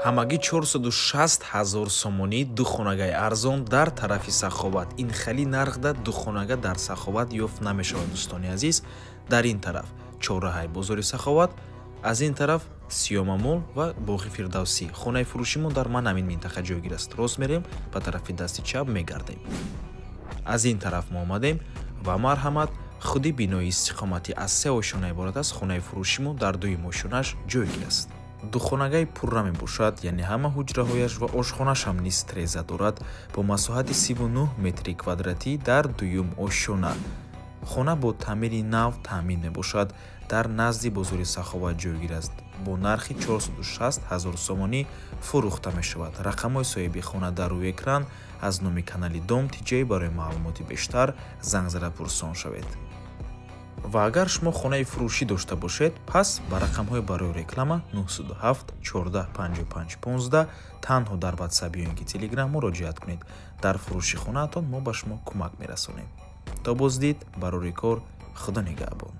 Ҳамагӣ 460 ҳазор сомонӣ духонагаи арзон дар тарафи Саховат. Ин хели нархда духонага дар Саховат ёфт намешавад, дӯстони азиз. Дар ин тараф чорраҳаи бозори Саховат, аз ин тараф Сиёмамол ва боғи Фирдавсӣ. Хонаи фурӯшимон дар ман ҳамин минтақа ҷойгир аст. Рост мерем, ба тарафи дасти чап мегардем. Аз ин тараф мо омадем ва марҳамат, худи бинои истиқоматӣ аз се ошёна иборат аст. Хонаи фурӯшимон дар дуюм ошёнаш ҷойгир аст. Духонагаи пурра мебошад, яъне ҳама ҳуҷраҳояш ва ошхонаш ҳам низ треза дорад, бо масоҳати 39 метри квадратӣ дар дуюм ошёна. Хона бо таъмири нав таъмин мебошад, дар назди бозори Саховат ҷойгир аст. Бо нархи 460 ҳазор сомонӣ фурӯхта мешавад. Рақамҳои соҳиби хона дар рӯи экран. Аз номи канали Дом Тиҷей барои маълумоти бештар занг зада пурсон шавед. Ва агар шумо хонаи фурӯшӣ дошта бошед, пас ба рақамҳои барои реклама 907 14 55 15 танҳо дар WhatsApp ё ин ки Telegram муроҷиат кунед. Дар фурӯши хонаатон мо ба шумо кӯмак мерасонем. То боздид, барори кор, Худо нигаҳбон.